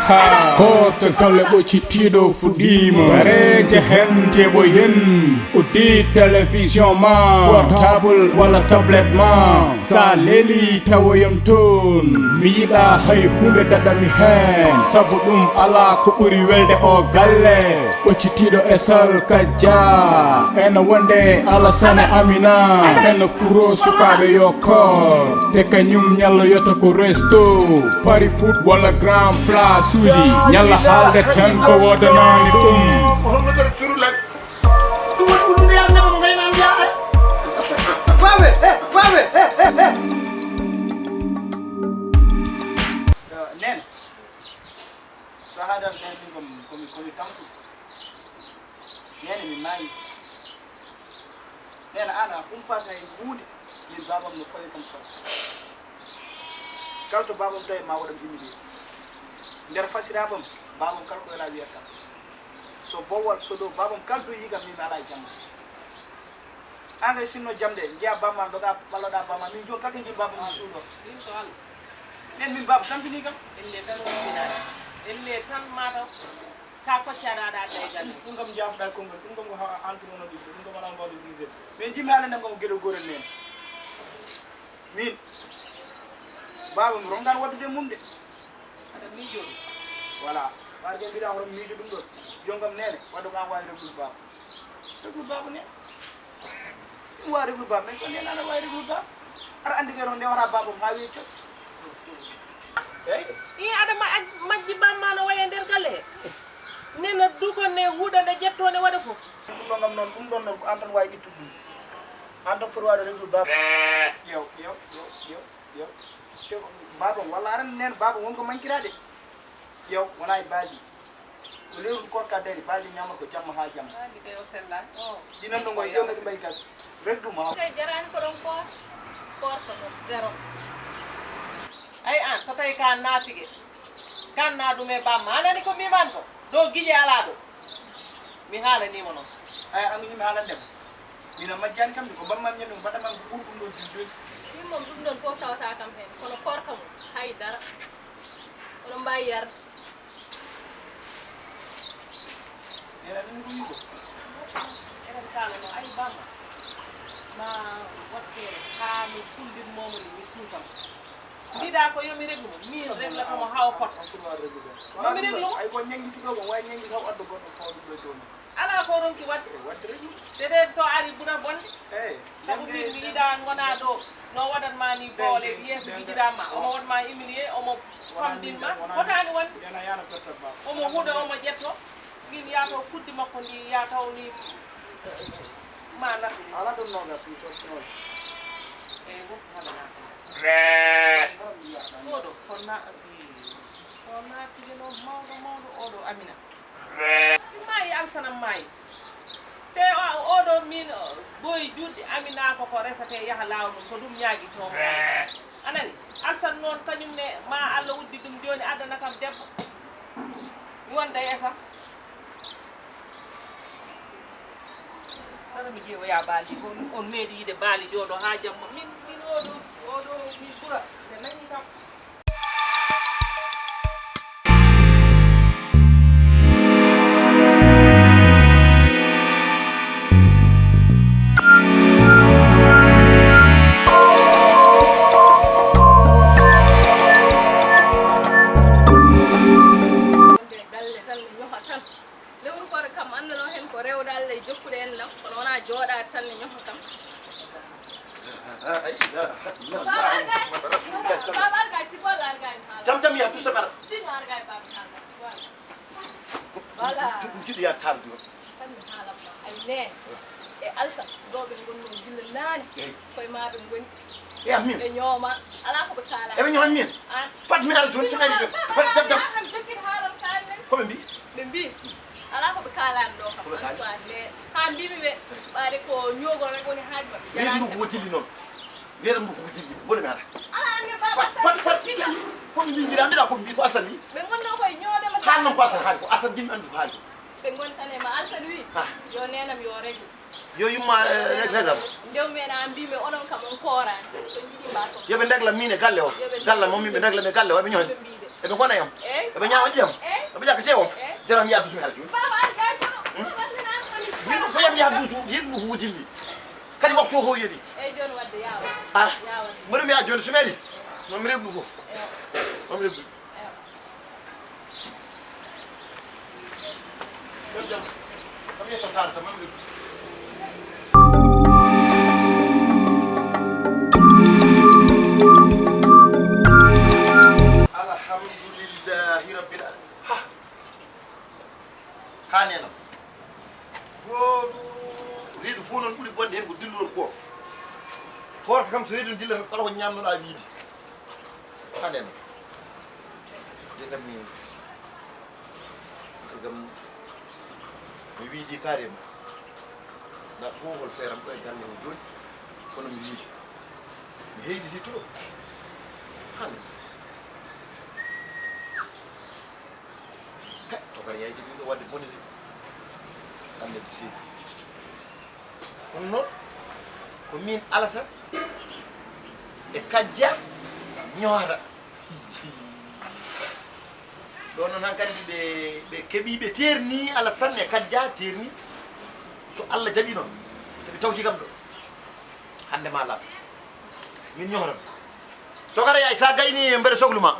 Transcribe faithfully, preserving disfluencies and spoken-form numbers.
Ha, ko to galle ɓoccitiiɗo fuɗɗiima. Wareede heen teɓo yen. Uddi télévision ma, portable walla tablette ma. Sa leeli tawoyam toon. Mi yiɗa hay huunde daɗami heen. Sabu ɗum alaa ko ɓuri welde o galle. Ɓoccitiiɗo e salkajja. Ena wonde Alasane Amina. Ena furo sukaaɓe yo koor. Te kañum ñalloyata ko resto. Pari foot walla grand place uji. Ñalla haalde tan ko woodanaani ɗum. Holno kadi curuɗen? Ɗum woni ɗum ndeya ndema mo ngayna mbiya ay. Babe, eh, babe, eh, eh, eh. Nene. So haadan nene min komi komi komi tamtu. Nene mi maayi. Nene ana humpata e huunde. Min babam no fawi kam so. Kala to babam tawi ma waɗam humilier. Nder fasirabam babam kala ko wela wiyata. So bowal so ɗo babam kala to yigam min ala jamma. An kay sinno jamde njiya bamma doga ɓalloɗa bamma min joni kala to jii babam mi suuɗo. Min so Allah. Min min baba tampini kam. Elle tan wonɗinaade. Elle tan mataw ka koccaɗo aɗa adda e galle. Ɗum kam jafɗa konngol ɗum kam ko hawa entre onon ɗiɗo ɗum kam ala mbawde jugde. Min jimmi haalande kam geɗo gorel nen. Min baba mi rongan waddude mum de. Aɗa miijo ɗum. Voilà. Ɓaade mbiɗa hoto miijo ɗum ɗon. Jongam nene wadde ko an wawi reglude baba. Reglude baba nene. Ɗum wawi reglude baba men ko nene aɗa wawi reglude baba. Aɗa andi kay ɗon ndewata baba ma wiye cot. Eyyi. I aɗa ma- aj- majji bamma no waya nder galle he. Nena duko ne huɗa nde ƴetto nde waɗa fof. Ɗum ɗon kam noon ɗum ɗon noon ko an tan wawi ittude ɗum. An tan foti wawde reglude baba. Yew yew yew yew yew. Te ko baba walla aɗa nena baba wonko mankiraɗe. Yew wona e baali. Ko lewru korka dari baali ñama ko jamma ha jamma. Baali kay o sella. O. Ɗinan ɗo ngoy jomati mbay gas. Regdu ma. Kay jarani ko ɗon koor. Koor ko ɗon zéro. Ay an so tawi ka nafige. Kan na ɗum e bamma anani ko mbiman ko. Ɗo gije ala ɗo. Mi haalanima noon. Ay an mi haalande ma. Mina majjani kam ko bamman ñami mbaɗa man ko ɓuri ɗum ɗo jujjude. Min moom ɗum ɗon fof tawata kam heen kono koor kam hay dara. Oɗon mbawi yarde. Eɗen kaalano ay bamma ma waɗ feere haa mi kullitmomo ni mi suusamo. Mbiɗa ko yomi reglu mo min reglata mo haa o fota. Yomi reglu mo. Ay ko ñangi ɗiɗo ko wawi ñangi taw addo goɗɗo fawɗo ɗo e dow mum. Ala ko ronki waɗde. Waɗde reglu. Peut-être so ari ɓura bonde. Sabu min mi yiɗa gona ɗo no waɗat ma ni boole yeeso gijiɗa ma omo waɗ ma humilier omo famɗin ma fotani wonde. Omo huɗo omo ƴetto min yataw kuddi makko ndi yataw ni ma nafi. Ala ɗum noga fi so noon. Eyyi woppi haɗa nata. Oɗo ko na ko na fijino mawɗo mawɗo oɗo Amina. Maayi Alsana maayi. Te oɗo min boyi juɗɗi Amina ko ko resate yaha laawol mum ko ɗum ñaagi toon. A nani? Alsan noon kañum ne ma Allah uddi ɗum jooni addana kam debbo. Mi wonda e esam. Kala mi ƴeewoya baali ko on meeɗi yiide baali jooɗo haa jamma min min oɗo oɗo min ɓura nde nañi kam. Lewru koore kam anndanoo heen ko rewde Allah e jokkude en lam kono wonaa jooɗaade tan ne ñofa kam. Baaba argaay. Baaba argaay si golle argaay mi haala. Jam jam yaa tout ça bara. Tinno argaay baaba mi haala si golle. Voilà. Ɗum jiɗi yaa taardi ma. Tan mi haalan ma ay neen e Alsa ɗo ɓe ngonnoo gila naane. Koye maa ɓe ngoni. E am min. Ɓe ñooma alaa ko ɓe kaalaa. Eɓe ñooma min. An. Fat mi ara jooni so ngari ɓe fat jam jam. An jokkin haalan ka an nen. Ko ɓe mbi? Ɓe mbi alaa ko ɓe kaalaani ɗo kam. Ko ɓe kaali? Antoine mais haa mbimi ɓe ɓaade ko ñoogol rek woni haaju maɓɓe. Min ɗum ko dilli noon. Wiyata ɗum ko dilli woni mi ara. Ala an ne ba fat fat fat. Ko mi mbi mbiɗa mbiɗa ko mbi ko asali. Ɓe ngonno koye ñoodema. Haa noon ko asali haali ko asali jimmi andu ko haali. Ɓe ngontan e ma Alsane wi yo nenam yo rek. Yo yumma reglam. Ndew men an mbimi onon kam on koorani so jiɗi mbaso. Yoɓe ndegla min e galle o. Galle mo min ɓe ndegla mi galle o ɓe ñohani. Eɓe gona yam. Eɓe ñaama ndiyam. Eɓe ƴakka ceewam. Jara mi yaha duusu mi ara jooni. Baaba, ar gay kono. Yimɓe fof yam yaha duusu, yimɓe fof dilli. Kadi waktu o fof yeeɗi. Eyi, jooni wadde yaawa. Ah, mboɗo mi yaha jooni so mi ari. Noon mi reglu fof. Noon mi reglu. Jam, jam. Kam yetto taala tan, noon mi reglu. Alhamdulillahi rabbil alamin. Ha. Ha nenam. Gooto reedu fof noon ɓuri bonde heen ko dilloor ko. Hoorka kam so reedu dillata kala ko ñaamnoɗa wiide. Ha nenam. De kam mi, de kam mi wiidi carrément. Na fof hol feeram ɗo e galle o jooni. Kono mi wiidi. Mi heyditi trop. Ha nenam. He, tokara yayde ɗum ɗo wadde bone de. Annabi seedi. Kono noon, ko min Alasan e Kajja ñoora. Ɗo noon hankadi ɓe, ɓe keɓi, ɓe terni Alasan e Kajja terni. So Allah jaɓi noon, so ɓe tawti kam ɗo. Hannde ma laaɓ. Min ñohoran. Tokara yaay, sa gayni mbeɗa soklu ma.